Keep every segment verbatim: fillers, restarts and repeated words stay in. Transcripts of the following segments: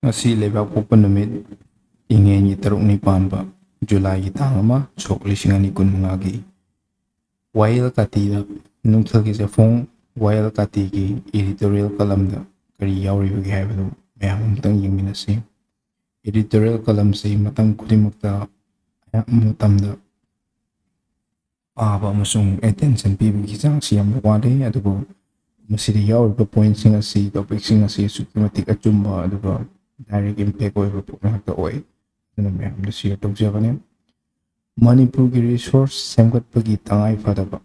ꯉꯁꯤ ꯂꯩꯕꯥꯛ ꯄꯣꯛꯄ ꯅꯨꯃꯤꯠ, ꯏꯉꯦꯟꯒꯤ ꯇꯔꯨꯛꯅꯤ ꯄꯥꯟꯕ, ꯖꯨꯂꯥꯏꯒꯤ ꯇꯥꯡ ꯑꯃ, ꯁꯣꯛ ꯂꯤꯁꯤꯡ ꯑꯅꯤ ꯀꯨꯟꯃꯉꯥꯒꯤ ꯋꯥꯌꯦꯜ ꯀꯥꯇꯤꯗ, ꯅꯨꯡꯊꯤꯜꯒꯤ ꯆꯦꯐꯣꯡ ꯋꯥꯌꯦꯜ ꯀꯥꯇꯤꯒꯤ editorial columnꯗ ꯀꯔꯤ ꯌꯥꯎꯔꯤꯕꯒꯦ ꯍꯥꯏꯕꯗꯨ ꯃꯌꯥꯝ ꯑꯃꯨꯛꯇꯪ ꯌꯦꯡꯃꯤꯟꯅꯁꯤ꯫ Editorial columnꯁꯤ ꯃꯇꯝ ꯈꯨꯗꯤꯡꯃꯛꯇ, ꯑꯌꯥꯝꯕ ꯃꯇꯝꯗ ꯄꯥꯕ ꯑꯃꯁꯨꯡ attention ꯄꯤꯕꯒꯤ ꯆꯥꯡꯁꯤ ꯌꯥꯝꯅ ꯋꯥꯠꯂꯤ꯫ ꯑꯗꯨꯕꯨ ꯃꯁꯤꯗ ꯌꯥꯎꯔꯤꯕ pointꯁꯤꯡ ꯑꯁꯤ, topicꯁꯤꯡ ꯑꯁꯤ ꯑꯁꯨꯛꯀꯤ ꯃꯇꯤꯛ ꯑꯆꯨꯝꯕ ꯑꯗꯨꯒ direct impact ꯑꯣꯏꯕ ꯄꯣꯠ ꯉꯥꯛꯇ ꯑꯣꯏ꯫ ꯑꯗꯨꯅ ꯃꯌꯥꯝꯗ share ꯇꯧꯖꯕꯅꯤ꯫ ꯃꯅꯤꯄꯨꯔꯒꯤ resource ꯁꯦꯝꯒꯠꯄꯒꯤ ꯇꯉꯥꯏ ꯐꯗꯕ,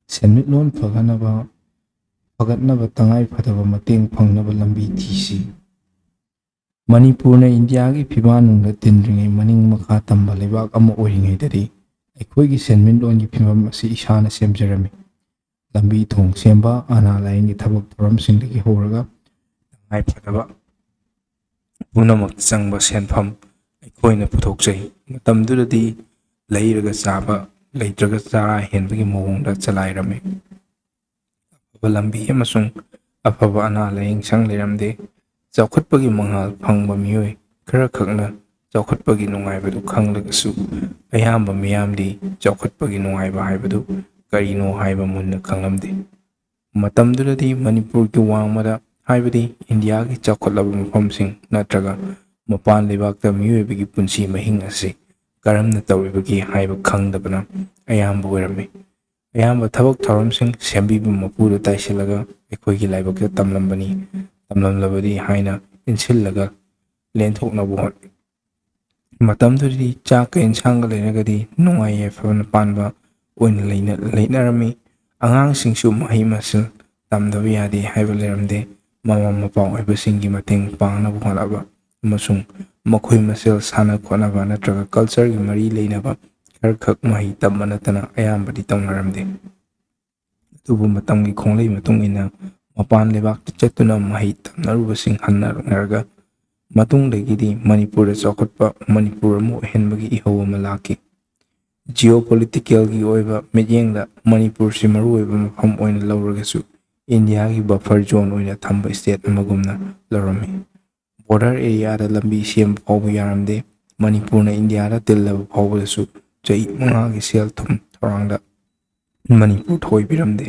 ꯁꯦꯟꯃꯤꯠꯂꯣꯟ ꯐꯒꯠꯅꯕ, ꯐꯒꯠꯅꯕ ꯇꯉꯥꯏ ꯐꯗꯕ ꯃꯇꯦꯡ ꯐꯪꯅꯕ ꯂꯝꯕꯤ ꯊꯤꯁꯤ꯫ ꯃꯅꯤꯄꯨꯔꯅ ꯏꯟꯗꯤꯌꯥꯒꯤ ꯐꯤꯕꯥꯟꯅꯨꯡꯗ ꯇꯤꯟꯗ꯭ꯔꯤꯉꯩ ꯃꯅꯤꯡ ꯃꯈꯥ ꯇꯝꯕ ꯂꯩꯕꯥꯛ ꯑꯃ ꯑꯣꯏꯔꯤꯉꯩꯗꯗꯤ ꯑꯩꯈꯣꯏꯒꯤ ꯁꯦꯟꯃꯤꯠꯂꯣꯟꯒꯤ ꯐꯤꯕꯝ ꯑꯁꯤ ꯏꯁꯥꯅ ꯁꯦꯝꯖꯔꯝꯃꯤ꯫ ꯂꯝꯕꯤ ꯊꯣꯡ ꯁꯦꯝꯕ, ꯑꯅꯥ ꯂꯥꯏꯌꯦꯡꯒꯤ ꯊꯕꯛ ꯊꯧꯔꯝꯁꯤꯡꯗꯒꯤ ꯍꯧꯔꯒ ꯇꯉꯥꯏ ꯐꯗꯕ ꯄꯨꯝꯅꯃꯛꯇ ꯆꯪꯕ ꯁꯦꯟꯐꯝ ꯑꯩꯈꯣꯏꯅ ꯄꯨꯊꯣꯛꯆꯩ꯫ ꯃꯇꯝꯗꯨꯗꯗꯤ ꯂꯩꯔꯒ ꯆꯥꯕ, ꯂꯩꯇ꯭ꯔꯒ ꯆꯔꯥ ꯍꯦꯟꯕꯒꯤ ꯃꯑꯣꯡꯗ ꯆꯂꯥꯏꯔꯝꯃꯤ꯫ ꯑꯐꯕ ꯂꯝꯕꯤ ꯑꯃꯁꯨꯡ ꯑꯐꯕ ꯑꯅꯥ ꯂꯥꯌꯦꯡ ꯁꯪ ꯂꯩꯔꯝꯗꯦ꯫ ꯆꯥꯎꯈꯠꯄꯒꯤ ꯃꯉꯥꯜ ꯐꯪꯕ ꯃꯤꯑꯣꯏ ꯈꯔ ꯈꯛꯅ ꯆꯥꯎꯈꯠꯄꯒꯤ ꯅꯨꯡꯉꯥꯏꯕꯗꯨ ꯈꯪꯂꯒꯁꯨ, ꯑꯌꯥꯝꯕ ꯃꯤꯌꯥꯝꯗꯤ ꯆꯥꯎꯈꯠꯄꯒꯤ ꯅꯨꯡꯉꯥꯏꯕ ꯍꯥꯏꯕꯗꯨ ꯀꯔꯤꯅꯣ ꯍꯥꯏꯕ ꯃꯨꯟꯅ ꯈꯪꯂꯝꯗꯦ꯫ ꯃꯇꯝꯗꯨꯗꯗꯤ ꯃꯅꯤꯄꯨꯔꯒꯤ ꯋꯥꯡꯃꯗ, ꯍꯥꯏꯕꯗꯤ ꯏꯟꯗꯤꯌꯥꯒꯤ ꯆꯥꯎꯈꯠꯂꯕ ꯃꯐꯝꯁꯤꯡ ꯅꯠꯇ꯭ꯔꯒ ꯃꯄꯥꯟ ꯂꯩꯕꯥꯛꯇ ꯃꯤꯑꯣꯏꯕꯒꯤ ꯄꯨꯟꯁꯤ ꯃꯍꯤꯡ ꯑꯁꯤ ꯀꯔꯝꯅ ꯇꯧꯔꯤꯕꯒꯦ ꯍꯥꯏꯕ ꯈꯪꯗꯕꯅ ꯑꯌꯥꯝꯕ ꯑꯣꯏꯔꯝꯃꯤ꯫ ꯑꯌꯥꯝꯕ ꯊꯕꯛ ꯊꯧꯔꯝꯁꯤꯡ ꯁꯦꯝꯕꯤꯕ ꯃꯄꯨꯗ ꯇꯥꯏꯁꯤꯜꯂꯒ ꯑꯩꯈꯣꯏꯒꯤ ꯂꯥꯏꯕꯛꯇ ꯇꯝꯂꯝꯕꯅꯤ, ꯇꯝꯂꯝꯂꯕꯗꯤ ꯍꯥꯏꯅ ꯏꯟꯁꯤꯜꯂꯒ ꯂꯦꯟꯊꯣꯛꯅꯕ ꯍꯣꯠꯅꯩ꯫ ꯃꯇꯝꯗꯨꯗꯗꯤ ꯆꯥꯛꯀ ꯏꯟꯁꯥꯡꯒ ꯂꯩꯔꯒꯗꯤ ꯅꯨꯡꯉꯥꯏ ꯌꯥꯏꯐꯅ ꯄꯥꯟꯕ ꯑꯣꯏꯅ ꯂꯩꯅ-, ꯂꯩꯅꯔꯝꯃꯤ꯫ ꯑꯉꯥꯡꯁꯤꯡꯁꯨ ꯃꯍꯩ ꯃꯁꯤꯡ ꯇꯝꯗꯕ ꯌꯥꯗꯦ ꯍꯥꯏꯕ ꯂꯩꯔꯝꯗꯦ꯫ ꯃꯃꯥ ꯃꯄꯥ ꯑꯣꯏꯕꯁꯤꯡꯒꯤ ꯃꯇꯦꯡ ꯄꯥꯡꯅꯕ ꯍꯣꯠꯅꯕ ꯑꯃꯁꯨꯡ ꯃꯈꯣꯏ ꯃꯁꯦꯜ ꯁꯥꯟꯅ ꯈꯣꯠꯅꯕ ꯅꯠꯇ꯭ꯔꯒ cultureꯒꯤ ꯃꯔꯤ ꯂꯩꯅꯕ ꯈꯔꯈꯛ ꯃꯍꯩ ꯇꯝꯕ ꯅꯠꯇꯅ ꯑꯌꯥꯝꯕꯗꯤ ꯇꯧꯅꯔꯝꯗꯦ꯫ ꯑꯗꯨꯕꯨ ꯃꯇꯝꯒꯤ ꯈꯣꯡꯂꯩ ꯃꯇꯨꯡ ꯏꯟꯅ ꯃꯄꯥꯟ ꯂꯩꯕꯥꯛꯇ ꯆꯠꯇꯨꯅ ꯃꯍꯩ ꯇꯝꯅꯔꯨꯕꯁꯤꯡ ꯍꯟꯅꯔꯛꯅꯔꯒ ꯃꯇꯨꯡꯗꯒꯤꯗꯤ ꯃꯅꯤꯄꯨꯔꯗ ꯆꯥꯎꯈꯠꯄ, ꯃꯅꯤꯄꯨꯔ ꯑꯃ ꯑꯣꯏꯍꯟꯕꯒꯤ ꯏꯍꯧ ꯑꯃ ꯂꯥꯛꯈꯤ꯫ Geopoliticalꯒꯤ ꯑꯣꯏꯕ ꯃꯤꯠꯌꯦꯡꯗ ꯃꯅꯤꯄꯨꯔꯁꯤ ꯃꯔꯨꯑꯣꯏꯕ ꯃꯐꯝ ꯑꯣꯏꯅ ꯂꯧꯔꯒꯁꯨ ꯏꯟꯗꯤꯌꯥꯒꯤ buffer zone ꯑꯣꯏꯅ ꯊꯝꯕ state ꯑꯃꯒꯨꯝꯅ ꯂꯧꯔꯝꯃꯤ꯫ Border areaꯗ ꯂꯝꯕꯤ ꯁꯦꯝꯕ ꯐꯥꯎꯕ ꯌꯥꯔꯝꯗꯦ꯫ ꯃꯅꯤꯄꯨꯔꯅ ꯏꯟꯗꯤꯌꯥꯗ ꯇꯤꯜꯂꯕ ꯐꯥꯎꯕꯗꯁꯨ ꯆꯍꯤ ꯃꯉꯥꯒꯤ ꯁꯦꯜ ꯊꯨꯝ ꯊꯧꯔꯥꯡꯗ ꯃꯅꯤꯄꯨꯔ ꯊꯑꯣꯏꯕꯤꯔꯝꯗꯦ꯫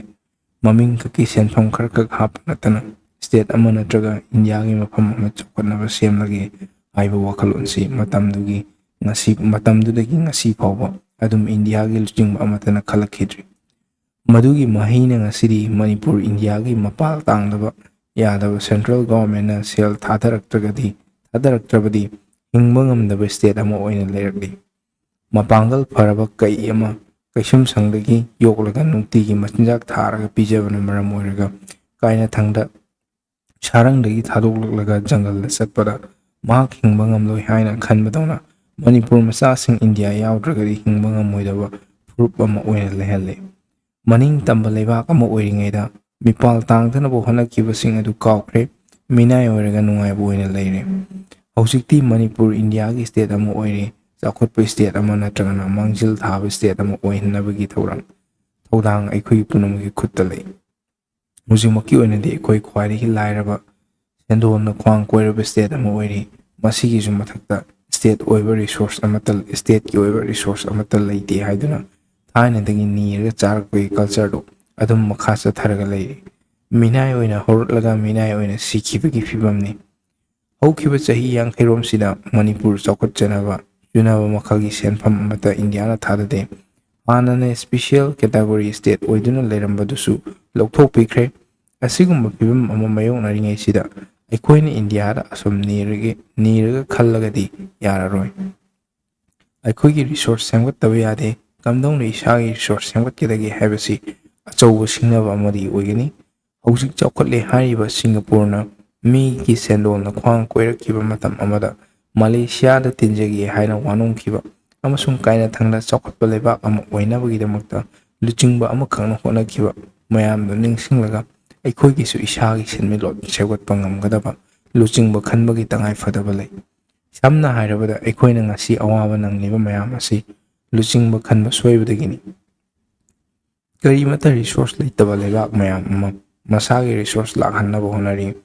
ꯃꯃꯤꯡ ꯈꯛꯀꯤ ꯁꯦꯟꯐꯝ ꯈꯔꯈꯛ ꯍꯥꯞꯄ ꯅꯠꯇꯅ state ꯑꯃ ꯅꯠꯇ꯭ꯔꯒ ꯏꯟꯗꯤꯌꯥꯒꯤ ꯃꯐꯝ ꯑꯃ ꯆꯥꯎꯈꯠꯅꯕ ꯁꯦꯝꯂꯒꯦ ꯍꯥꯏꯕ ꯋꯥꯈꯜꯂꯣꯟꯁꯤ ꯃꯇꯝꯗꯨꯒꯤ ꯉꯁꯤ, ꯃꯇꯝꯗꯨꯗꯒꯤ ꯉꯁꯤ ꯐꯥꯎꯕ ꯑꯗꯨꯝ ꯏꯟꯗꯤꯌꯥꯒꯤ ꯂꯨꯆꯤꯡꯕ ꯑꯃꯠꯇꯅ ꯈꯜꯂꯛꯈꯤꯗ꯭ꯔꯤ꯫ ꯃꯗꯨꯒꯤ ꯃꯍꯩꯅ ꯉꯁꯤꯗꯤ ꯃꯅꯤꯄꯨꯔ ꯏꯟꯗꯤꯌꯥꯒꯤ ꯃꯄꯥꯜ ꯇꯥꯡꯗꯕ ꯌꯥꯗꯕ central governmentꯅ ꯁꯦꯜ ꯊꯥꯗꯔꯛꯇ꯭ꯔꯒꯗꯤ, ꯊꯥꯗꯔꯛꯇ꯭ꯔꯕꯗꯤ ꯍꯤꯡꯕ ꯉꯝꯗꯕ state ꯑꯃ ꯑꯣꯏꯅ ꯂꯩꯔꯛꯂꯤ꯫ ꯃꯄꯥꯡꯒꯜ ꯐꯔꯕ ꯀꯩ ꯑꯃ ꯀꯩꯁꯨꯝꯁꯪꯗꯒꯤ ꯌꯣꯛꯂꯒ ꯅꯨꯡꯇꯤꯒꯤ ꯃꯆꯤꯟꯖꯥꯛ ꯊꯥꯔꯒ ꯄꯤꯖꯕꯅ ꯃꯔꯝ ꯑꯣꯏꯔꯒ ꯀꯥꯏꯅꯊꯪꯗ ꯁꯥꯔꯪꯗꯒꯤ ꯊꯥꯗꯣꯛꯂꯛꯂꯒ ꯖꯪꯒꯜꯗ ꯆꯠꯄꯗ ꯃꯍꯥꯛ ꯍꯤꯡꯕ ꯉꯝꯂꯣꯏ ꯍꯥꯏꯅ ꯈꯟꯕꯗꯧꯅ ꯃꯅꯤꯄꯨꯔ ꯃꯆꯥꯁꯤꯡ ꯏꯟꯗꯤꯌꯥ ꯌꯥꯎꯗ꯭ꯔꯒꯗꯤ ꯍꯤꯡꯕ ꯉꯝꯃꯣꯏꯗꯕ ꯐꯨꯔꯨꯞ ꯑꯃ ꯑꯣꯏꯅ ꯂꯩꯍꯜꯂꯦ꯫ ꯃꯅꯤꯡ ꯇꯝꯕ ꯂꯩꯕꯥꯛ ꯑꯃ ꯑꯣꯏꯔꯤꯉꯩꯗ ꯃꯤꯄꯥꯜ ꯇꯥꯡꯗꯅꯕ ꯍꯣꯠꯅꯈꯤꯕꯁꯤꯡ ꯑꯗꯨ ꯀꯥꯎꯈ꯭ꯔꯦ꯫ ꯃꯤꯅꯥꯏ ꯑꯣꯏꯔꯒ ꯅꯨꯡꯉꯥꯏꯕ ꯑꯣꯏꯅ ꯂꯩꯔꯦ꯫ ꯍꯧꯖꯤꯛꯇꯤ ꯃꯅꯤꯄꯨꯔ ꯏꯟꯗꯤꯌꯥꯒꯤ state ꯑꯃ ꯑꯣꯏꯔꯦ꯫ ꯆꯥꯎꯈꯠꯄ state ꯑꯃ ꯅꯠꯇ꯭ꯔꯒꯅ ꯃꯥꯡꯖꯤꯜ ꯊꯥꯕ state ꯑꯃ ꯑꯣꯏꯍꯟꯅꯕꯒꯤ ꯊꯧꯔꯥꯡ, ꯊꯧꯗꯥꯡ ꯑꯩꯈꯣꯏ ꯄꯨꯝꯅꯃꯛꯀꯤ ꯈꯨꯠꯇ ꯂꯩ꯫ ꯍꯧꯖꯤꯛꯃꯛꯀꯤ ꯑꯣꯏꯅꯗꯤ ꯑꯩꯈꯣꯏ ꯈ꯭ꯋꯥꯏꯗꯒꯤ ꯂꯥꯏꯔꯕ, ꯁꯦꯟꯗꯣꯡꯅ ꯈ꯭ꯋꯥꯡ ꯀꯣꯏꯔꯕ state ꯑꯃ ꯑꯣꯏꯔꯤ꯫ ꯃꯁꯤꯒꯤꯁꯨ ꯃꯊꯛꯇ state ꯑꯣꯏꯕ resource ꯑꯃꯠꯇ, stateꯀꯤ ꯑꯣꯏꯕ resource ꯑꯃꯠꯇ ꯂꯩꯇꯦ ꯍꯥꯏꯗꯨꯅ ꯊꯥꯏꯅꯗꯒꯤ ꯅꯤꯔꯒ ꯆꯥꯔꯛꯄꯒꯤ cultureꯗꯨ ꯑꯗꯨꯝ ꯃꯈꯥ ꯆꯠꯊꯔꯒ ꯂꯩꯔꯤ꯫ ꯃꯤꯅꯥꯏ ꯑꯣꯏꯅ ꯍꯧꯔꯛꯂꯒ ꯃꯤꯅꯥꯏ ꯑꯣꯏꯅ ꯁꯤꯈꯤꯕꯒꯤ ꯐꯤꯕꯝꯅꯤ꯫ ꯍꯧꯈꯤꯕ ꯆꯍꯤ ꯌꯥꯡꯈꯩꯔꯣꯝꯁꯤꯗ ꯃꯅꯤꯄꯨꯔ ꯆꯥꯎꯈꯠꯆꯅꯕ ꯆꯨꯅꯕ ꯃꯈꯜꯒꯤ ꯁꯦꯟꯐꯝ ꯑꯃꯠꯇ ꯏꯟꯗꯤꯌꯥꯅ ꯊꯥꯗꯗꯦ꯫ ꯍꯥꯟꯅꯅ special category state ꯑꯣꯏꯗꯨꯅ ꯂꯩꯔꯝꯕꯗꯨꯁꯨ ꯂꯧꯊꯣꯛꯄꯤꯈ꯭ꯔꯦ꯫ ꯑꯁꯤꯒꯨꯝꯕ ꯐꯤꯕꯝ ꯑꯃ ꯃꯥꯌꯣꯛꯅꯔꯤꯉꯩꯁꯤꯗ ꯑꯩꯈꯣꯏꯅ ꯏꯟꯗꯤꯌꯥꯗ ꯑꯁꯨꯝ ꯅꯤꯔꯒ, ꯅꯤꯔꯒ ꯈꯜꯂꯒꯗꯤ ꯌꯥꯔꯔꯣꯏ꯫ ꯑꯩꯈꯣꯏꯒꯤ resource ꯁꯦꯝꯒꯠꯇꯕ ꯌꯥꯗꯦ꯫ ꯀꯝꯗꯧꯅ ꯏꯁꯥꯒꯤ resource ꯁꯦꯝꯒꯠꯀꯗꯒꯦ ꯍꯥꯏꯕꯁꯤ ꯑꯆꯧꯕ ꯁꯤꯡꯅꯕ ꯑꯃꯗꯤ ꯑꯣꯏꯒꯅꯤ꯫ ꯍꯧꯖꯤꯛ ꯆꯥꯎꯈꯠꯂꯦ ꯍꯥꯏꯔꯤꯕ ꯁꯤꯡꯒꯥꯄꯨꯔꯅ ꯃꯤꯒꯤ ꯁꯦꯟꯗꯣꯜꯅ ꯈ꯭ꯋꯥꯡ ꯀꯣꯏꯔꯛꯈꯤꯕ ꯃꯇꯝ ꯑꯃꯗ ꯃꯂꯦꯁꯤꯌꯥꯗ ꯇꯤꯟꯖꯒꯦ ꯍꯥꯏꯅ ꯋꯥꯅꯣꯝꯈꯤꯕ ꯑꯃꯁꯨꯡ ꯀꯥꯏꯅꯊꯪꯗ ꯆꯥꯎꯈꯠꯄ ꯂꯩꯕꯥꯛ ꯑꯃ ꯑꯣꯏꯅꯕꯒꯤꯗꯃꯛꯇ ꯂꯨꯆꯤꯡꯕ ꯑꯃꯈꯛꯅ ꯍꯣꯠꯅꯈꯤꯕ ꯃꯌꯥꯝꯗꯨ ꯅꯤꯡꯁꯤꯡꯂꯒ ꯑꯩꯈꯣꯏꯒꯤꯁꯨ ꯏꯁꯥꯒꯤ ꯁꯦꯟꯃꯤꯠꯂꯣꯟ ꯁꯦꯝꯒꯠꯄ ꯉꯝꯒꯗꯕ ꯂꯨꯆꯤꯡꯕ ꯈꯟꯕꯒꯤ ꯇꯉꯥꯏ ꯐꯗꯕ ꯂꯩ꯫ ꯁꯝꯅ ꯍꯥꯏꯔꯕꯗ, ꯑꯩꯈꯣꯏꯅ ꯉꯁꯤ ꯑꯋꯥꯕ ꯅꯪꯂꯤꯕ ꯃꯌꯥꯝ ꯑꯁꯤ ꯂꯨꯆꯤꯡꯕ ꯈꯟꯕ ꯁꯣꯏꯕꯗꯒꯤꯅꯤ꯫ ꯀꯔꯤꯃꯠꯇ resource ꯂꯩꯇꯕ ꯂꯩꯕꯥꯛ ꯃꯌꯥꯝ ꯑꯃ ꯃꯁꯥꯒꯤ resource ꯂꯥꯛꯍꯟꯅꯕ ꯍꯣꯠꯅꯔꯤ꯫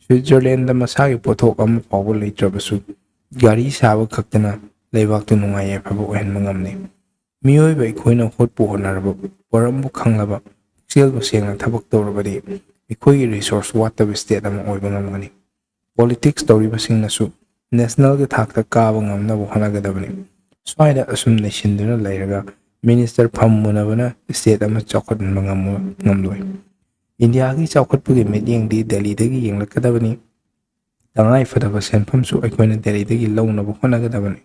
ꯁ꯭ꯋꯤꯠꯖꯔꯂꯦꯟꯗ ꯃꯁꯥꯒꯤ ꯄꯣꯠꯊꯣꯛ ꯑꯃ ꯐꯥꯎꯕ ꯂꯩꯇ꯭ꯔꯕꯁꯨ, ꯒꯥꯔꯤ ꯁꯥꯕ ꯈꯛꯇꯅ ꯂꯩꯕꯥꯛꯇꯨ ꯅꯨꯡꯉꯥꯏ ꯌꯥꯏꯐꯕ ꯑꯣꯏꯍꯟꯕ ꯉꯝꯂꯤ꯫ ꯃꯤꯑꯣꯏꯕ ꯑꯩꯈꯣꯏꯅ ꯍꯣꯠꯄꯨ ꯍꯣꯠꯅꯔꯕ, ꯄꯣꯔꯝꯕꯨ ꯈꯪꯂꯕ, ꯄꯨꯛꯆꯦꯜꯕꯨ ꯁꯦꯡꯅ ꯊꯕꯛ ꯇꯧꯔꯕꯗꯤ, ꯑꯩꯈꯣꯏꯒꯤ ꯔꯤꯁꯣꯔꯁ ꯋꯥꯠꯇꯕ ꯁ꯭ꯇꯦꯠ ꯑꯃ ꯑꯣꯏꯕ ꯉꯝꯒꯅꯤ꯫ ꯄꯣꯂꯤꯇꯤꯛꯁ ꯇꯧꯔꯤꯕꯁꯤꯡꯅꯁꯨ ꯅꯦꯁꯅꯦꯜꯒꯤ ꯊꯥꯛꯇ ꯀꯥꯕ ꯉꯝꯅꯕ ꯍꯣꯠꯅꯒꯗꯕꯅꯤ꯫ ꯁ꯭ꯋꯥꯏꯗ ꯑꯁꯨꯝ ꯂꯩꯁꯤꯟꯗꯨꯅ ꯂꯩꯔꯒ ꯃꯤꯅꯤꯁꯇꯔ ꯐꯝꯃꯨꯅꯕꯅ ꯁ꯭ꯇꯦꯠ ꯑꯃ ꯆꯥꯎꯈꯠꯍꯟꯕ ꯉꯝꯃꯣ-, ꯉꯝꯂꯣꯏ꯫ ꯏꯟꯗꯤꯌꯥꯒꯤ ꯆꯥꯎꯈꯠꯄꯒꯤ ꯃꯤꯠꯌꯦꯡꯗꯤ ꯗꯦꯜꯂꯤꯗꯒꯤ ꯌꯦꯡꯂꯛꯀꯗꯕꯅꯤ꯫ ꯇꯉꯥꯏ ꯐꯗꯕ ꯁꯦꯟꯐꯝꯁꯨ ꯑꯩꯈꯣꯏꯅ ꯗꯦꯜꯂꯤꯗꯒꯤ ꯂꯧꯅꯕ ꯍꯣꯠꯅꯒꯗꯕꯅꯤ꯫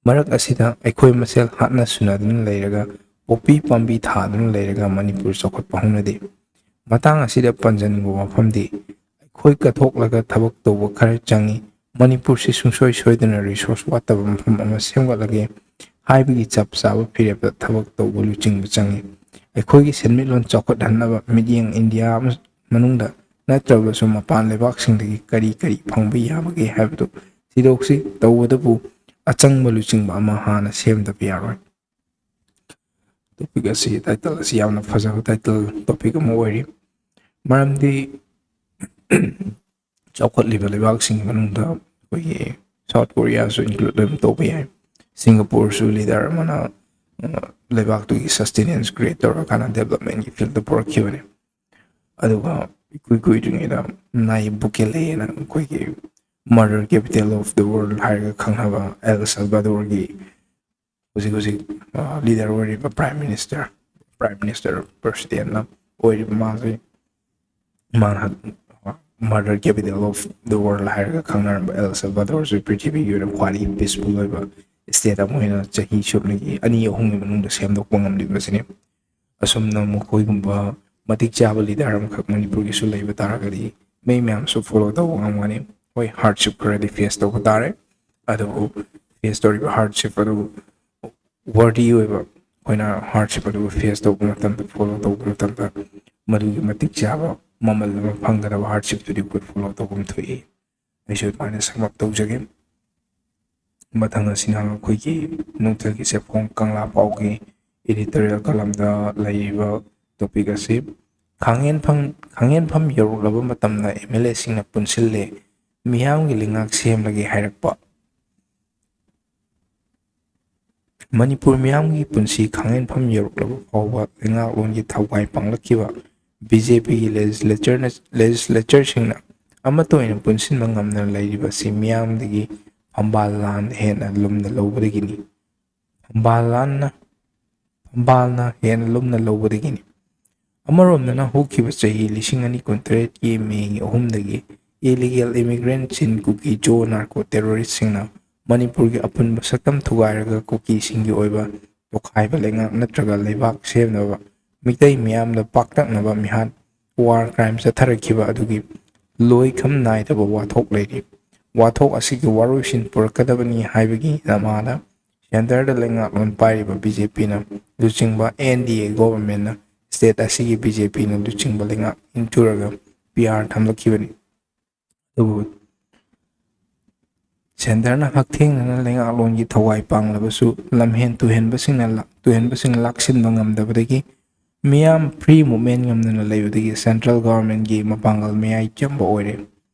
ꯃꯔꯛ ꯑꯁꯤꯗ ꯑꯩꯈꯣꯏ ꯃꯁꯦꯜ ꯍꯥꯠꯅ ꯁꯨꯅꯗꯨꯅ ꯂꯩꯔꯒ, ꯄꯣꯄꯤ ꯄꯥꯝꯕꯤ ꯊꯥꯗꯨꯅ ꯂꯩꯔꯒ ꯃꯅꯤꯄꯨꯔ ꯆꯥꯎꯈꯠꯄ ꯍꯧꯅꯗꯦ꯫ ꯃꯇꯥꯡ ꯑꯁꯤꯗ ꯄꯟꯖꯅꯤꯡꯕ ꯋꯥꯐꯝꯗꯤ, ꯑꯩꯈꯣꯏ ꯀꯠꯊꯣꯛꯂꯒ ꯊꯕꯛ ꯇꯧꯕ ꯈꯔ ꯆꯪꯏ꯫ ꯃꯅꯤꯄꯨꯔꯁꯤ ꯁꯨꯡꯁꯣꯏ ꯁꯣꯏꯗꯅ ꯔꯤꯁꯣꯔꯁ ꯋꯥꯠꯇꯕ ꯃꯐꯝ ꯑꯃ ꯁꯦꯝꯒꯠꯂꯒꯦ ꯍꯥꯏꯕꯒꯤ ꯆꯞ ꯆꯥꯕ ꯐꯤꯔꯦꯞꯇ ꯊꯕꯛ ꯇꯧꯕ ꯂꯨꯆꯤꯡꯕ ꯆꯪꯏ꯫ ꯑꯩꯈꯣꯏꯒꯤ ꯁꯦꯟꯃꯤꯠꯂꯣꯟ ꯆꯥꯎꯈꯠꯍꯟꯅꯕ ꯃꯤꯠꯌꯦꯡ ꯏꯟꯗꯤꯌꯥ ꯑꯃ-, ꯃꯅꯨꯡꯗ ꯅꯠꯇ꯭ꯔꯕꯁꯨ ꯃꯄꯥꯟ ꯂꯩꯕꯥꯛꯁꯤꯡꯗꯒꯤ ꯀꯔꯤ ꯀꯔꯤ ꯐꯪꯕ ꯌꯥꯕꯒꯦ ꯍꯥꯏꯕꯗꯨ ꯊꯤꯗꯣꯛꯁꯤ꯫ ꯇꯧꯕꯇꯕꯨ ꯑꯆꯪꯕ ꯂꯨꯆꯤꯡꯕ ꯑꯃ ꯍꯥꯟꯅ ꯁꯦꯝꯗꯕ ꯌꯥꯔꯣꯏ꯫ ꯇꯣꯄꯤꯛ ꯑꯁꯤ, ꯇꯥꯏꯇꯜ ꯑꯁꯤ ꯌꯥꯝꯅ ꯐꯖꯕ ꯇꯥꯏꯇꯜ ꯇꯣꯄꯤꯛ ꯑꯃ ꯑꯣꯏꯔꯤ꯫ ꯃꯔꯝꯗꯤ ꯆꯥꯎꯈꯠꯂꯤꯕ ꯂꯩꯕꯥꯛꯁꯤꯡꯒꯤ ꯃꯅꯨꯡꯗ ꯑꯩꯈꯣꯏꯒꯤ ꯁꯥꯎꯠ ꯀꯣꯔꯤꯌꯥꯁꯨ ꯏꯟꯀ꯭ꯂꯨꯗ ꯑꯗꯨꯝ ꯇꯧꯕ ꯌꯥꯏ꯫ ꯁꯤꯡꯒꯥꯄꯨꯔꯁꯨ ꯂꯤꯗꯔ ꯑꯃꯅ, ꯑ, ꯂꯩꯕꯥꯛꯇꯨꯒꯤ ꯁꯁꯇꯦꯅꯦꯟꯁ ꯀ꯭ꯔꯤꯌꯦꯠ ꯇꯧꯔꯀꯥꯟꯗ ꯗꯦꯕꯂꯞꯃꯦꯟꯒꯤ ꯐꯤꯜꯗ ꯄꯨꯔꯛꯈꯤꯕꯅꯤ꯫ ꯑꯗꯨꯒ ꯏꯀꯨꯏ ꯀꯨꯏꯗ꯭ꯔꯤꯉꯩꯗ ꯅꯥꯏꯕ ꯕꯨꯀꯦꯂꯦꯅ ꯑꯩꯈꯣꯏꯒꯤ murder capital of the world ꯍꯥꯏꯔꯒ ꯈꯪꯅꯕ ꯑꯦꯜ ꯁꯜꯕꯥꯗꯣꯔꯒꯤ ꯍꯧꯖꯤꯛ ꯍꯧꯖꯤꯛ, ꯑ, ꯂꯤꯗꯔ ꯑꯣꯏꯔꯤꯕ ꯄ꯭ꯔꯥꯏꯝ ꯃꯤꯅꯤꯁꯇꯔ, ꯄ꯭ꯔꯥꯏꯝ ꯃꯤꯅꯤꯁꯇꯔ ꯄ꯭ꯔꯁꯤꯗꯦꯟꯅ ꯑꯣꯏꯔꯤꯕ ꯃꯥꯁꯦ, ꯃꯥꯅ murder capital of the world ꯍꯥꯏꯔꯒ ꯈꯪꯅꯔꯝꯕ ꯑꯦꯜ ꯁꯜꯕꯥꯗꯣꯔꯁꯨ ꯄ꯭ꯔꯤꯊꯤꯕꯤꯒꯤ ꯑꯣꯏꯅ ꯈ꯭ꯋꯥꯏꯗꯒꯤ ꯄꯤꯁꯐꯨꯜ ꯑꯣꯏꯕ ꯁ꯭ꯇꯦꯠ ꯑꯃ ꯑꯣꯏꯅ ꯆꯍꯤ ꯁꯨꯞꯅꯒꯤ ꯑꯅꯤ ꯑꯍꯨꯝꯒꯤ ꯃꯅꯨꯡꯗ ꯁꯦꯝꯗꯣꯛꯄ ꯉꯝꯂꯤꯕꯁꯤꯅꯤ꯫ ꯑꯁꯨꯝꯅ ꯃꯈꯣꯏꯒꯨꯝꯕ ꯃꯇꯤꯛ ꯆꯥꯕ ꯂꯤꯗꯔ ꯑꯃꯈꯛ ꯃꯅꯤꯄꯨꯔꯒꯤꯁꯨ ꯂꯩꯕ ꯇꯥꯔꯒꯗꯤ ꯃꯤ ꯃꯌꯥꯝꯁꯨ ꯐꯣꯂꯣ ꯇꯧꯕ ꯉꯝꯒꯅꯤ꯫ ꯍꯣꯏ, ꯍꯥꯔꯗꯁꯤꯞ ꯈꯔꯗꯤ ꯐꯦꯁ ꯇꯧꯕ ꯇꯥꯔꯦ, ꯑꯗꯨꯕꯨ ꯐꯦꯁ ꯇꯧꯔꯤꯕ ꯍꯥꯔꯗꯁꯤꯞ ꯑꯗꯨ ꯋꯔꯗꯤ ꯑꯣꯏꯕ, ꯑꯩꯈꯣꯏꯅ ꯍꯥꯔꯗꯁꯤꯞ ꯑꯗꯨꯕꯨ ꯐꯦꯁ ꯇꯧꯕ ꯃꯇꯝꯗ, ꯐꯣꯂꯣ ꯇꯧꯕ ꯃꯇꯝꯗ ꯃꯗꯨꯒꯤ ꯃꯇꯤꯛ ꯆꯥꯕ ꯃꯃꯜ ꯑꯃ ꯐꯪꯒꯗꯕ ꯍꯥꯔꯗꯁꯤꯞꯇꯨꯗꯤ ꯑꯩꯈꯣꯏ ꯐꯣꯂꯣ ꯇꯧꯐꯝ ꯊꯣꯛꯏ꯫ ꯑꯩꯁꯨ ꯑꯗꯨꯃꯥꯏꯅ ꯁꯝ ꯑꯞ ꯇꯧꯖꯒꯦ꯫ ꯃꯊꯪ ꯑꯁꯤꯅ ꯑꯩꯈꯣꯏꯒꯤ ꯅꯨꯡꯊꯤꯜꯒꯤ ꯆꯦꯐꯣꯡ ꯀꯪꯂꯥ ꯄꯥꯎꯒꯤ editorial columnꯗ ꯂꯩꯔꯤꯕ ꯇꯣꯄꯤꯛ ꯑꯁꯤ ꯈꯥꯡꯍꯦꯟꯐꯝ ꯈꯥꯡꯍꯦꯟꯐꯝ ꯌꯧꯔꯛꯂꯕ ꯃꯇꯝꯗ ꯑꯦꯝ ꯑꯦꯜ ꯑꯦꯁꯤꯡꯅ ꯄꯨꯟꯁꯤꯜꯂꯦ꯫ ꯃꯤꯌꯥꯝꯒꯤ ꯂꯩꯉꯥꯛ ꯁꯦꯝꯂꯒꯦ ꯍꯥꯏꯔꯛꯄ꯫ ꯃꯅꯤꯄꯨꯔ ꯃꯤꯌꯥꯝꯒꯤ ꯄꯨꯟꯁꯤ ꯈꯥꯡꯍꯦꯟꯐꯝ ꯌꯧꯔꯛꯂꯕ ꯐꯥꯎꯕ ꯂꯩꯉꯥꯛꯂꯣꯟꯒꯤ ꯊꯧꯒꯥꯏ ꯄꯥꯡꯂꯛꯈꯤꯕ ꯕꯤ ꯖꯦ ꯄꯤꯒꯤ ꯂꯦꯖꯤꯁꯂꯦꯆꯔꯅ ꯂꯦꯖꯤꯁꯂꯦꯆꯔꯁꯤꯡꯅ ꯑꯃꯠꯇ ꯑꯣꯏꯅ ꯄꯨꯟꯁꯤꯟꯕ ꯉꯝꯗꯅ ꯂꯩꯔꯤꯕꯁꯤ ꯃꯤꯌꯥꯝꯗꯒꯤ ꯐꯝꯕꯥꯜ ꯂꯥꯟ ꯍꯦꯟꯅ ꯂꯨꯝꯅ ꯂꯧꯕꯗꯒꯤꯅꯤ꯫ ꯐꯝꯕꯥꯜ ꯂꯥꯟꯅ ꯐꯝꯕꯥꯜꯅ ꯍꯦꯟꯅ ꯂꯨꯝꯅ ꯂꯧꯕꯗꯒꯤꯅꯤ꯫ ꯑꯃꯔꯣꯝꯗꯅ ꯍꯧꯈꯤꯕ ꯆꯍꯤ ꯂꯤꯁꯤꯡ ꯑꯅꯤ ꯀꯨꯟꯇꯔꯦꯠꯀꯤ ꯃꯦꯒꯤ ꯑꯍꯨꯝꯗꯒꯤ ꯏꯂꯤꯒꯦꯜ ꯏꯃꯤꯒ꯭ꯔꯦꯟꯠꯁꯤꯡ ꯀꯨꯀꯤ ꯖꯣ ꯅꯥꯔꯀꯣ ꯇꯦꯔꯣꯔꯤꯁꯁꯤꯡꯅ ꯃꯅꯤꯄꯨꯔꯒꯤ ꯑꯄꯨꯟꯕ ꯁꯛꯇꯝ ꯊꯨꯒꯥꯏꯔꯒ ꯀꯨꯀꯤꯁꯤꯡꯒꯤ ꯑꯣꯏꯕ ꯇꯣꯈꯥꯏꯕ ꯂꯩꯉꯥꯛ ꯅꯠꯇ꯭ꯔꯒ ꯂꯩꯕꯥꯛ ꯁꯦꯝꯅꯕ ꯃꯤꯇꯩ ꯃꯤꯌꯥꯝꯗ ꯄꯥꯛꯇꯛꯅꯕ ꯃꯤꯍꯥꯠ, ꯋꯥꯔ ꯀ꯭ꯔꯥꯏꯝ ꯆꯠꯊꯔꯛꯈꯤꯕ ꯑꯗꯨꯒꯤ ꯂꯣꯏꯈꯝ ꯅꯥꯏꯗꯕ ꯋꯥꯊꯣꯛ ꯂꯩꯔꯤ꯫ ꯋꯥꯊꯣꯛ ꯑꯁꯤꯒꯤ ꯋꯥꯔꯣꯏꯁꯤꯟ ꯄꯨꯔꯛꯀꯗꯕꯅꯤ ꯍꯥꯏꯕꯒꯤ ꯅꯃꯥꯗ ꯁꯦꯟꯇꯔꯗ ꯂꯩꯉꯥꯛꯂꯣꯟ ꯄꯥꯏꯔꯤꯕ ꯕꯤ ꯖꯦ ꯄꯤꯅ ꯂꯨꯆꯤꯡꯕ ꯑꯦꯟ ꯗꯤ ꯑꯦ ꯒꯣꯚꯔꯟꯃꯦꯟꯠꯅ ꯁ꯭ꯇꯦꯠ ꯑꯁꯤꯒꯤ ꯕꯤ ꯖꯦ ꯄꯤꯅ ꯂꯨꯆꯤꯡꯕ ꯂꯩꯉꯥꯛ ꯏꯟꯊꯨꯔꯒ ꯄꯤ ꯑꯥꯔ ꯊꯝꯂꯛꯈꯤꯕꯅꯤ꯫ ꯑꯗꯨꯕꯨ ꯁꯦꯟꯇꯔꯅ ꯍꯛꯊꯦꯡꯅꯅ ꯂꯩꯉꯥꯛꯂꯣꯟꯒꯤ ꯊꯋꯥꯏ ꯄꯥꯡꯂꯕꯁꯨ ꯂꯝꯍꯦꯟ ꯇꯨꯍꯦꯟꯕꯁꯤꯡꯅ ꯂꯥ-, ꯇꯨꯍꯦꯟꯕꯁꯤꯡ ꯂꯥꯛꯁꯤꯟꯕ ꯉꯝꯗꯕꯗꯒꯤ ꯃꯤꯌꯥꯝ ꯐ꯭ꯔꯤ ꯃꯨꯞꯃꯦꯟ ꯉꯝꯗꯅ ꯂꯩꯕꯗꯒꯤ ꯁꯦꯟꯇ꯭ꯔꯦꯜ ꯒꯣꯚꯔꯟꯃꯦꯟꯠꯀꯤ ꯃꯄꯥꯡꯒꯜ ꯃꯌꯥꯏ ꯆꯝꯕ ꯑꯣꯏꯔꯦ꯫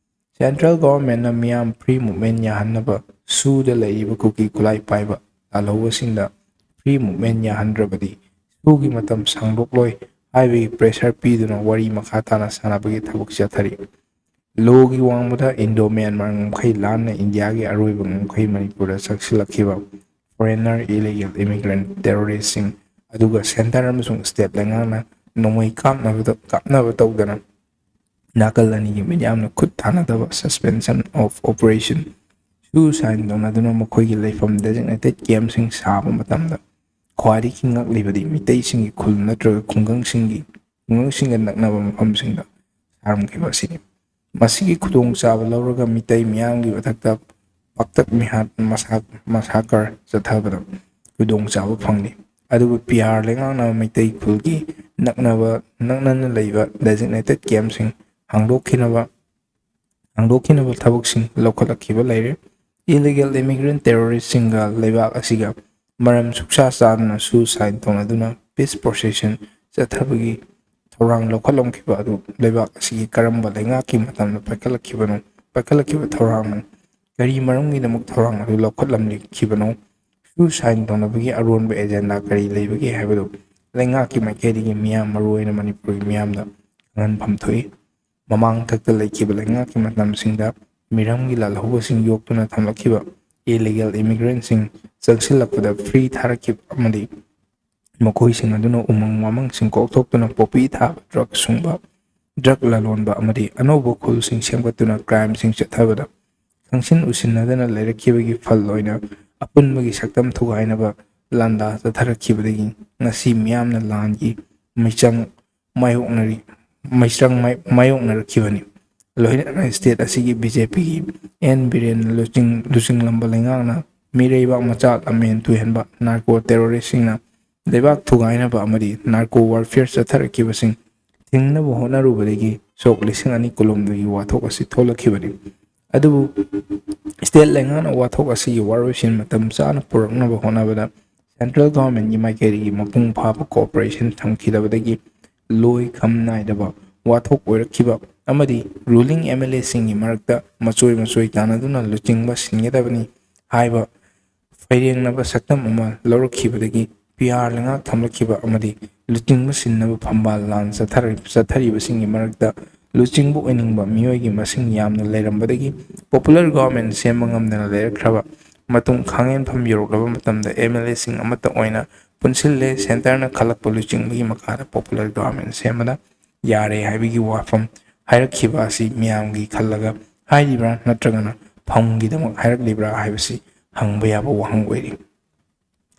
ꯁꯦꯟꯇ꯭ꯔꯦꯜ ꯒꯣꯚꯔꯟꯃꯦꯟꯠꯅ ꯃꯤꯌꯥꯝ ꯐ꯭ꯔꯤ ꯃꯨꯞꯃꯦꯟ ꯌꯥꯍꯟꯅꯕ ꯁꯨꯗ ꯂꯩꯔꯤꯕ ꯀꯨꯀꯤ ꯈꯨꯠꯂꯥꯏ ꯄꯥꯏꯕ ꯂꯥꯜꯍꯧꯕꯁꯤꯡꯗ ꯐ꯭ꯔꯤ ꯃꯨꯞꯃꯦꯟ ꯌꯥꯍꯟꯗ꯭ꯔꯕꯗꯤ ꯁꯨꯒꯤ ꯃꯇꯝ ꯁꯥꯡꯗꯣꯛꯂꯣꯏ ꯍꯥꯏꯕꯒꯤ ꯄ꯭ꯔꯦꯁꯔ ꯄꯤꯗꯨꯅ ꯋꯥꯔꯤ ꯃꯈꯥ ꯇꯥꯅ ꯁꯥꯟꯅꯕꯒꯤ ꯊꯕꯛ ꯆꯠꯊꯔꯤ꯫ ꯂꯣꯒꯤ ꯋꯥꯡꯃꯗ ꯏꯟꯗꯣ ꯃ꯭ꯌꯥꯟꯃꯥꯔ ꯉꯝꯈꯩ ꯂꯥꯟꯅ ꯏꯟꯗꯤꯌꯥꯒꯤ ꯑꯔꯣꯏꯕ ꯉꯝꯈꯩ ꯃꯅꯤꯄꯨꯔꯗ ꯆꯪꯁꯤꯜꯂꯛꯈꯤꯕ ꯐꯣꯔꯦꯟꯅꯔ ꯏꯂꯤꯒꯦꯜ ꯏꯃꯤꯒ꯭ꯔꯦꯟꯠ ꯇꯦꯔꯣꯔꯤꯁꯁꯤꯡ ꯑꯗꯨꯒ ꯁꯦꯟꯇꯔ ꯑꯃꯁꯨꯡ ꯁ꯭ꯇꯦꯠ ꯂꯩꯉꯥꯛꯅ ꯅꯣꯡꯃꯩ ꯀꯥꯞꯅꯕꯗ, ꯀꯥꯞꯅꯕ ꯇꯧꯗꯅ ꯅꯥꯀꯜ ꯑꯅꯤꯒꯤ ꯃꯤꯌꯥꯝꯅ ꯈꯨꯠ ꯊꯥꯅꯗꯕ suspension of operation ꯁꯨ ꯁꯥꯏꯟ ꯇꯧꯅꯗꯨꯅ ꯃꯈꯣꯏꯒꯤ ꯂꯩꯐꯝ designated campꯁꯤꯡ ꯁꯥꯕ ꯃꯇꯝꯗ ꯈ꯭ꯋꯥꯏꯗꯒꯤ ꯉꯛꯂꯤꯕꯗꯤ ꯃꯤꯇꯩꯁꯤꯡꯒꯤ ꯈꯨꯜ ꯅꯠꯇ꯭ꯔꯒ ꯈꯨꯡꯒꯪꯁꯤꯡꯒꯤ, ꯈꯨꯡꯒꯪꯁꯤꯡꯒ ꯅꯛꯅꯕ ꯃꯐꯝꯁꯤꯡꯗ ꯁꯥꯔꯝꯈꯤꯕ ꯑꯁꯤꯅꯤ꯫ ꯃꯁꯤꯒꯤ ꯈꯨꯗꯣꯡꯆꯥꯕ ꯂꯧꯔꯒ ꯃꯤꯇꯩ ꯃꯤꯌꯥꯝꯒꯤ ꯃꯊꯛꯇ ꯄꯥꯛꯇꯛ ꯃꯤꯍꯥꯠ ꯃꯁꯥ-, massacre ꯆꯠꯊꯕꯗ ꯈꯨꯗꯣꯡꯆꯥꯕ ꯐꯪꯂꯤ꯫ ꯑꯗꯨꯕꯨ ꯄꯤ ꯑꯥꯔ ꯂꯩꯉꯥꯛꯅ ꯃꯩꯇꯩ ꯈꯨꯜꯒꯤ ꯅꯛꯅꯕ, ꯅꯛꯅꯅ ꯂꯩꯕ designated campꯁꯤꯡ ꯍꯥꯡꯗꯣꯛꯈꯤꯅꯕ, ꯍꯥꯡꯗꯣꯛꯈꯤꯅꯕ ꯊꯕꯛꯁꯤꯡ ꯂꯧꯈꯠꯂꯛꯈꯤꯕ ꯂꯩꯔꯦ꯫ Illegal immigrant terroristꯁꯤꯡꯒ ꯂꯩꯕꯥꯛ ꯑꯁꯤꯒ ꯃꯔꯝ ꯁꯨꯛꯆꯥ ꯆꯥꯗꯅ ꯁꯨ ꯁꯥꯏꯟ ꯇꯧꯅꯗꯨꯅ peace procession ꯆꯠꯊꯕꯒꯤ ꯊꯧꯔꯥꯡ ꯂꯧꯈꯠꯂꯝꯈꯤꯕ ꯑꯗꯨ ꯂꯩꯕꯥꯛ ꯑꯁꯤꯒꯤ ꯀꯔꯝꯕ ꯂꯩꯉꯥꯛꯀꯤ ꯃꯇꯝꯗ ꯄꯥꯏꯈꯠꯂꯛꯈꯤꯕꯅꯣ, ꯄꯥꯏꯈꯠꯂꯛꯈꯤꯕ ꯊꯧꯔꯥꯡꯅꯣ, ꯀꯔꯤ ꯃꯔꯝꯒꯤꯗꯃꯛ ꯊꯧꯔꯥꯡ ꯑꯗꯨ ꯂꯧꯈꯠꯂꯝꯈꯤꯕꯅꯣ, ꯁꯨ ꯁꯥꯏꯟ ꯇꯧꯅꯕꯒꯤ ꯑꯔꯣꯟꯕ ꯑꯦꯖꯦꯟꯗꯥ ꯀꯔꯤ ꯂꯩꯕꯒꯦ ꯍꯥꯏꯕꯗꯨ ꯂꯩꯉꯥꯛꯀꯤ ꯃꯥꯏꯀꯩꯗꯒꯤ ꯃꯤꯌꯥꯝ, ꯃꯔꯨꯑꯣꯏꯅ ꯃꯅꯤꯄꯨꯔꯒꯤ ꯃꯤꯌꯥꯝꯗ ꯈꯪꯍꯟꯐꯝ ꯊꯣꯛꯏ꯫ ꯃꯃꯥꯡ ꯊꯛꯇ ꯂꯩꯈꯤꯕ ꯂꯩꯉꯥꯛꯀꯤ ꯃꯇꯝꯁꯤꯡꯗ ꯃꯤꯔꯝꯒꯤ ꯂꯥꯜꯍꯧꯕꯁꯤꯡ ꯌꯣꯛꯇꯨꯅ ꯊꯝꯂꯛꯈꯤꯕ ꯏꯂꯤꯒꯦꯜ ꯏꯃꯤꯒ꯭ꯔꯦꯟꯁꯤꯡ ꯆꯪꯁꯤꯜꯂꯛꯄꯗ ꯐ꯭ꯔꯤ ꯊꯥꯔꯛꯈꯤꯕ ꯑꯃꯗꯤ ꯃꯈꯣꯏꯁꯤꯡ ꯑꯗꯨꯅ ꯎꯃꯪ ꯋꯥꯃꯪꯁꯤꯡ ꯀꯣꯛꯊꯣꯛꯇꯨꯅ ꯄꯣꯄꯤ ꯊꯥꯕ, ꯗ꯭ꯔꯒ ꯁꯨꯡꯕ, ꯗ꯭ꯔꯒ ꯂꯂꯣꯟꯕ ꯑꯃꯗꯤ ꯑꯅꯧꯕ ꯈꯨꯜꯁꯤꯡ ꯁꯦꯝꯒꯠꯇꯨꯅ ꯀ꯭ꯔꯥꯏꯝꯁꯤꯡ ꯆꯠꯊꯕꯗ ꯈꯪꯁꯤꯟ ꯎꯁꯤꯟꯅꯗꯅ ꯂꯩꯔꯛꯈꯤꯕꯒꯤ ꯐꯜ ꯑꯣꯏꯅ ꯑꯄꯨꯟꯕꯒꯤ ꯁꯛꯇꯝ ꯊꯨꯒꯥꯏꯅꯕ ꯂꯥꯟꯗꯥ ꯆꯠꯊꯔꯛꯈꯤꯕꯗꯒꯤ ꯉꯁꯤ ꯃꯤꯌꯥꯝꯅ ꯂꯥꯟꯒꯤ ꯃꯩꯆꯪ ꯃꯥꯌꯣꯛꯅꯔꯤ, ꯃꯩꯆꯪ ꯃꯥꯏ-, ꯃꯥꯌꯣꯛꯅꯔꯛꯈꯤꯕꯅꯤ꯫ ꯂꯣꯏꯅꯅ ꯁ꯭ꯇꯦꯠ ꯑꯁꯤꯒꯤ ꯕꯤ ꯖꯦ ꯄꯤꯒꯤ ꯑꯦꯟ ꯕꯤꯔꯦꯟꯅ ꯂꯨꯆꯤꯡ-, ꯂꯨꯆꯤꯡꯂꯝꯕ ꯂꯩꯉꯥꯛꯅ ꯃꯤꯔꯩꯕꯥꯛ ꯃꯆꯥ ꯂꯝꯍꯦꯟ ꯇꯨꯍꯦꯟꯕ ꯅꯥꯔꯀꯣ ꯇꯦꯔꯣꯔꯤꯁꯁꯤꯡꯅ ꯂꯩꯕꯥꯛ ꯊꯨꯒꯥꯏꯅꯕ ꯑꯃꯗꯤ ꯅꯥꯔꯀꯣ ꯋꯥꯔꯐꯤꯌꯔ ꯆꯠꯊꯔꯛꯈꯤꯕꯁꯤꯡ ꯊꯤꯡꯅꯕ ꯍꯣꯠꯅꯔꯨꯕꯗꯒꯤ ꯁꯣꯛ ꯂꯤꯁꯤꯡ ꯑꯅꯤ ꯀꯨꯟꯍꯨꯝꯗꯣꯏꯒꯤ ꯋꯥꯊꯣꯛ ꯑꯁꯤ ꯊꯣꯛꯂꯛꯈꯤꯕꯅꯤ꯫ ꯑꯗꯨꯕꯨ ꯁ꯭ꯇꯦꯠ ꯂꯩꯉꯥꯛꯅ ꯋꯥꯊꯣꯛ ꯑꯁꯤꯒꯤ ꯋꯥꯔꯣꯏꯁꯤꯟ ꯃꯇꯝ ꯆꯥꯅ ꯄꯨꯔꯛꯅꯕ ꯍꯣꯠꯅꯕꯗ ꯁꯦꯟꯇ꯭ꯔꯦꯜ ꯒꯚꯔꯟꯃꯦꯟꯠꯀꯤ ꯃꯥꯏꯀꯩꯗꯒꯤ ꯃꯄꯨꯡ ꯐꯥꯕ ꯀꯣꯑꯣꯄꯔꯦꯁꯟ ꯊꯝꯈꯤꯗꯕꯗꯒꯤ ꯂꯣꯏ ꯈꯝ ꯅꯥꯏꯗꯕ ꯋꯥꯊꯣꯛ ꯑꯣꯏꯔꯛꯈꯤꯕ ꯑꯃꯗꯤ ꯔꯨꯂꯤꯡ ꯑꯦꯝ ꯑꯦꯜ ꯑꯦꯁꯤꯡꯒꯤ ꯃꯔꯛꯇ ꯃꯆꯣꯏ ꯃꯆꯣꯏ ꯇꯥꯟꯅꯗꯨꯅ ꯂꯨꯆꯤꯡꯕ ꯁꯤꯟꯒꯗꯕꯅꯤ ꯍꯥꯏꯕ ꯐꯩꯔꯦꯡꯅꯕ ꯁꯛꯇꯝ ꯑꯃ ꯂꯧꯔꯛꯈꯤꯕꯗꯒꯤ ꯄꯤ ꯑꯥꯔ ꯂꯩꯉꯥꯛ ꯊꯝꯂꯛꯈꯤꯕ ꯑꯃꯗꯤ ꯂꯨꯆꯤꯡꯕ ꯁꯤꯟꯅꯕ ꯐꯝꯕꯥꯜ ꯂꯥꯟ ꯆꯠꯊꯔ-, ꯆꯠꯊꯔꯤꯕꯁꯤꯡꯒꯤ ꯃꯔꯛꯇ ꯂꯨꯆꯤꯡꯕ ꯑꯣꯏꯅꯤꯡꯕ ꯃꯤꯑꯣꯏꯒꯤ ꯃꯁꯤꯡ ꯌꯥꯝꯅ ꯂꯩꯔꯝꯕꯗꯒꯤ ꯄꯣꯄꯨꯂꯔ ꯒꯣꯚꯔꯟꯃꯦꯟꯠ ꯁꯦꯝꯕ ꯉꯝꯗꯅ ꯂꯩꯔꯛꯈ꯭ꯔꯕ ꯃꯇꯨꯡ ꯈꯥꯡꯍꯦꯟꯐꯝ ꯌꯧꯔꯛꯂꯕ ꯃꯇꯝꯗ ꯑꯦꯝ ꯑꯦꯜ ꯑꯦꯁꯤꯡ ꯑꯃꯠꯇ ꯑꯣꯏꯅ ꯄꯨꯟꯁꯤꯜꯂꯦ꯫ ꯁꯦꯟꯇꯔꯅ ꯈꯜꯂꯛꯄ ꯂꯨꯆꯤꯡꯕꯒꯤ ꯃꯈꯥꯗ ꯄꯣꯄꯨꯂꯔ ꯒꯣꯚꯔꯟꯃꯦꯟꯠ ꯁꯦꯝꯕꯗ ꯌꯥꯔꯦ ꯍꯥꯏꯕꯒꯤ ꯋꯥꯐꯝ ꯍꯥꯏꯔꯛꯈꯤꯕ ꯑꯁꯤ ꯃꯤꯌꯥꯝꯒꯤ ꯈꯜꯂꯒ ꯍꯥꯏꯔꯤꯕ꯭ꯔꯥ ꯅꯠꯇ꯭ꯔꯒꯅ ꯐꯝꯒꯤꯗꯃꯛ ꯍꯥꯏꯔꯛꯂꯤꯕ꯭ꯔꯥ ꯍꯥꯏꯕꯁꯤ ꯍꯪꯕ ꯌꯥꯕ ꯋꯥꯍꯪ ꯑꯣꯏꯔꯤ꯫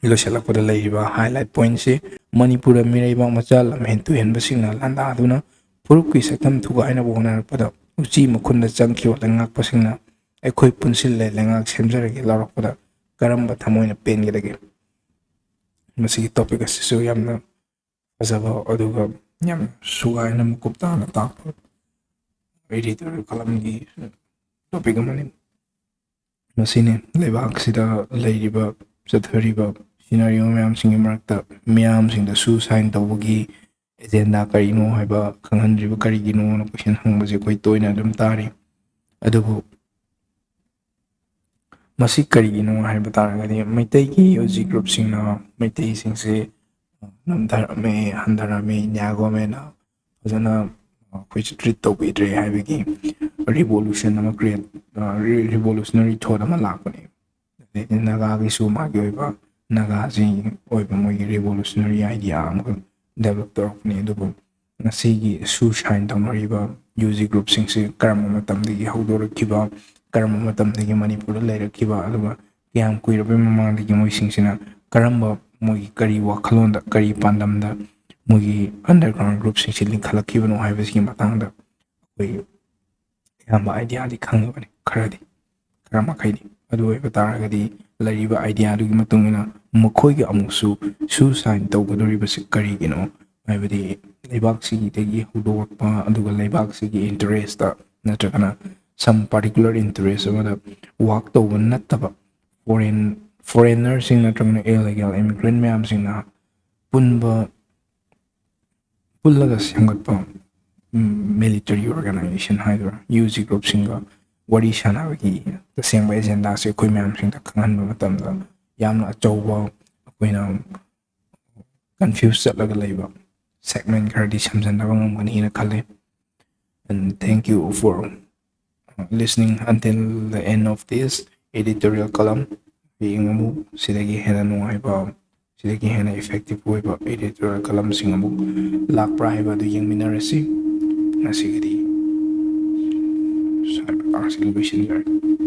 ꯂꯣꯏꯁꯤꯜꯂꯛꯄꯗ ꯂꯩꯔꯤꯕ highlight pointꯁꯤ ꯃꯅꯤꯄꯨꯔꯗ ꯃꯤꯔꯩꯕꯥꯛ ꯃꯆꯥ ꯂꯝꯍꯦꯟ ꯇꯨꯍꯦꯟꯕꯁꯤꯡꯅ ꯂꯥꯟꯗꯥꯗꯨꯅ ꯐꯨꯔꯨꯞꯀꯤ ꯁꯛꯇꯝ ꯊꯨꯒꯥꯏꯅꯕ ꯍꯣꯠꯅꯔꯛꯄꯗ ꯎꯆꯤ ꯃꯈꯨꯟꯗ ꯆꯪꯈꯤꯕ ꯂꯩꯉꯥꯛꯄꯁꯤꯡꯅ "ꯑꯩꯈꯣꯏ ꯄꯨꯟꯁꯤꯜꯂꯦ, ꯂꯩꯉꯥꯛ ꯁꯦꯝꯖꯔꯒꯦ" ꯂꯥꯎꯔꯛꯄꯗ ꯀꯔꯝꯕ ꯊꯃꯣꯏꯅ ꯄꯦꯟꯒꯗꯒꯦ? ꯃꯁꯤꯒꯤ topic ꯑꯁꯤꯁꯨ ꯌꯥꯝꯅ ꯐꯖꯕ ꯑꯗꯨꯒ ꯌꯥꯝ ꯁꯨꯒꯥꯏꯅ ꯃꯀꯨꯞ ꯇꯥꯅ ꯇꯥꯛꯄ editorial columnꯒꯤ topic ꯑꯃꯅꯤ꯫ ꯃꯁꯤꯅꯤ ꯂꯩꯕꯥꯛꯁꯤꯗ ꯂꯩꯔꯤꯕ, ꯆꯠꯊꯔꯤꯕ scenario ꯃꯌꯥꯝꯁꯤꯡꯒꯤ ꯃꯔꯛꯇ ꯃꯤꯌꯥꯝꯁꯤꯡꯗ ꯁꯨ ꯁꯥꯏꯟ ꯇꯧꯕꯒꯤ ꯑꯦꯖꯦꯟꯗꯥ ꯀꯔꯤꯅꯣ ꯍꯥꯏꯕ ꯈꯪꯍꯟꯗ꯭ꯔꯤꯕ ꯀꯔꯤꯒꯤꯅꯣꯅ ꯀꯣꯏꯁꯟ ꯍꯪꯕꯁꯦ ꯑꯩꯈꯣꯏ ꯇꯣꯏꯅ ꯑꯗꯨꯝ ꯇꯥꯔꯤ꯫ ꯑꯗꯨꯕꯨ ꯃꯁꯤ ꯀꯔꯤꯒꯤꯅꯣ ꯍꯥꯏꯕ ꯇꯥꯔꯒꯗꯤ, ꯃꯩꯇꯩꯒꯤ ꯍꯧꯖꯤꯛ ꯒ꯭ꯔꯨꯞꯁꯤꯡꯅ ꯃꯩꯇꯩꯁꯤꯡꯁꯦ ꯅꯝꯊꯔꯝꯃꯦ, ꯍꯟꯊꯔꯝꯃꯦ, ꯏꯟꯗꯤꯌꯥ ꯒꯣꯔꯃꯦꯟꯅ ꯐꯖꯅ ꯑꯩꯈꯣꯏꯁꯦ ꯇ꯭ꯔꯤꯠ ꯇꯧꯕꯤꯗ꯭ꯔꯦ ꯍꯥꯏꯕꯒꯤ ꯔꯤꯚꯣꯂꯨꯁꯟ ꯑꯃ ꯀ꯭ꯔꯤꯌꯦꯠ, ꯔꯤꯚꯣꯂꯨꯁꯅꯔꯤ ꯊꯣꯠ ꯑꯃ ꯂꯥꯛꯄꯅꯦ꯫ ꯑꯗꯩꯗꯤ ꯅꯥꯒꯥꯒꯤꯁꯨ ꯃꯥꯒꯤ ꯑꯣꯏꯕ, ꯅꯥꯒꯥꯁꯤ ꯑꯣꯏꯕ ꯃꯣꯏꯒꯤ ꯔꯤꯚꯣꯂꯨꯁꯅꯔꯤ ꯑꯥꯏꯗꯤꯌꯥ ꯑꯃꯈꯛ ꯗꯦꯕꯂꯞ ꯇꯧꯔꯛꯄꯅꯦ꯫ ꯑꯗꯨꯕꯨ ꯉꯁꯤꯒꯤ ꯁꯨ ꯁꯥꯏꯟ ꯇꯧꯅꯔꯤꯕ ꯌꯨ ꯖꯤ ꯒ꯭ꯔꯨꯞꯁꯤꯡꯁꯤ ꯀꯔꯝꯕ ꯃꯇꯝꯗꯒꯤ ꯍꯧꯗꯣꯔꯛꯈꯤꯕ, ꯀꯔꯝꯕ ꯃꯇꯝꯗꯒꯤ ꯃꯅꯤꯄꯨꯔꯗ ꯂꯩꯔꯛꯈꯤꯕ, ꯑꯗꯨꯒ ꯀꯌꯥꯝ ꯀꯨꯏꯔꯕꯩ ꯃꯃꯥꯡꯗꯒꯤ ꯃꯣꯏꯁꯤꯡꯁꯤꯅ ꯀꯔꯝꯕ, ꯃꯣꯏꯒꯤ ꯀꯔꯤ ꯋꯥꯈꯜꯂꯣꯟꯗ, ꯀꯔꯤ ꯄꯥꯟꯗꯝꯗ ꯃꯣꯏꯒꯤ ꯑꯟꯗꯔꯒ꯭ꯔꯥꯎꯟ ꯒ꯭ꯔꯨꯞꯁꯤꯡꯁꯤ ꯂꯤꯡꯈꯠꯂꯛꯈꯤꯕꯅꯣ ꯍꯥꯏꯕꯁꯤꯒꯤ ꯃꯇꯥꯡꯗ ꯑꯩꯈꯣꯏ ꯑꯌꯥꯝꯕ ꯑꯥꯏꯗꯤꯌꯥꯗꯤ ꯈꯪꯉꯕꯅꯤ, ꯈꯔꯗꯤ, ꯈꯔ ꯃꯈꯩꯗꯤ꯫ ꯑꯗꯨ ꯑꯣꯏꯕ ꯇꯥꯔꯒꯗꯤ ꯂꯩꯔꯤꯕ ꯑꯥꯏꯗꯤꯌꯥꯗꯨꯒꯤ ꯃꯇꯨꯡ ꯏꯟꯅ ꯃꯈꯣꯏꯒꯤ ꯑꯃꯨꯛꯁꯨ ꯁꯨ ꯁꯥꯏꯟ ꯇꯧꯒꯗꯧꯔꯤꯕꯁꯤ ꯀꯔꯤꯒꯤꯅꯣ? ꯍꯥꯏꯕꯗꯤ ꯂꯩꯕꯥꯛꯁꯤꯒꯤꯗꯒꯤ ꯍꯧꯗꯣꯛꯂꯛꯄ, ꯑꯗꯨꯒ ꯂꯩꯕꯥꯛꯁꯤꯒꯤ ꯏꯟꯇꯔꯦꯁꯇ ꯅꯠꯇ꯭ꯔꯒꯅ some particular interest ꯑꯃꯗ ꯋꯥꯛ ꯇꯧꯕ ꯅꯠꯇꯕ, ꯐꯣꯔꯦꯟ, ꯐꯣꯔꯦꯟꯅꯔꯁꯤꯡ ꯅꯠꯇ꯭ꯔꯒꯅ ꯏꯂꯤꯒꯦꯜ ꯏꯃꯤꯒ꯭ꯔꯦꯟ ꯃꯌꯥꯝꯁꯤꯡꯅ ꯄꯨꯟꯕ, ꯄꯨꯜꯂꯒ ꯁꯦꯝꯒꯠꯄ ꯃꯤꯂꯤꯇꯔꯤ ꯑꯣꯔꯒꯅꯥꯏꯖꯦꯁꯟ ꯍꯥꯏꯗꯣꯏꯔꯥ, ꯌꯨ ꯖꯤ ꯒ꯭ꯔꯨꯞꯁꯤꯡꯒ ꯋꯥꯔꯤ ꯁꯥꯟꯅꯕꯒꯤ ꯇꯁꯦꯡꯕ ꯑꯦꯖꯦꯟꯗꯥꯁꯦ ꯑꯩꯈꯣꯏ ꯃꯌꯥꯝꯁꯤꯡꯗ ꯈꯪꯍꯟꯕ ꯃꯇꯝꯗ ꯌꯥꯝꯅ ꯑꯆꯧꯕ, ꯑꯩꯈꯣꯏꯅ ꯀꯟꯐ꯭ꯌꯨꯁ ꯆꯠꯂꯒ ꯂꯩꯕ ꯁꯦꯒꯃꯦꯟ ꯈꯔꯗꯤ ꯁꯝꯖꯟꯅꯕ ꯉꯝꯒꯅꯤꯅ ꯈꯜꯂꯤ꯫ And thank you for listening until the end of this editorial column. ꯍꯌꯦꯡ ꯑꯃꯨꯛ ꯁꯤꯗꯒꯤ ꯍꯦꯟꯅ ꯅꯨꯡꯉꯥꯏꯕ, ꯁꯤꯗꯒꯤ ꯍꯦꯟꯅ ꯏꯐꯦꯛꯇꯤꯚ ꯑꯣꯏꯕ editorial columnꯁꯤꯡ ꯑꯃꯨꯛ ꯂꯥꯛꯄ꯭ꯔꯥ ꯍꯥꯏꯕ ꯑꯗꯨ ꯌꯦꯡꯃꯤꯟꯅꯔꯁꯤ꯫ ꯉꯁꯤꯒꯤꯗꯤ ꯁ꯭ꯋꯥꯏ ꯃꯇꯥꯡꯁꯤꯗ ꯂꯣꯏꯁꯤꯟꯖꯔꯒꯦ꯫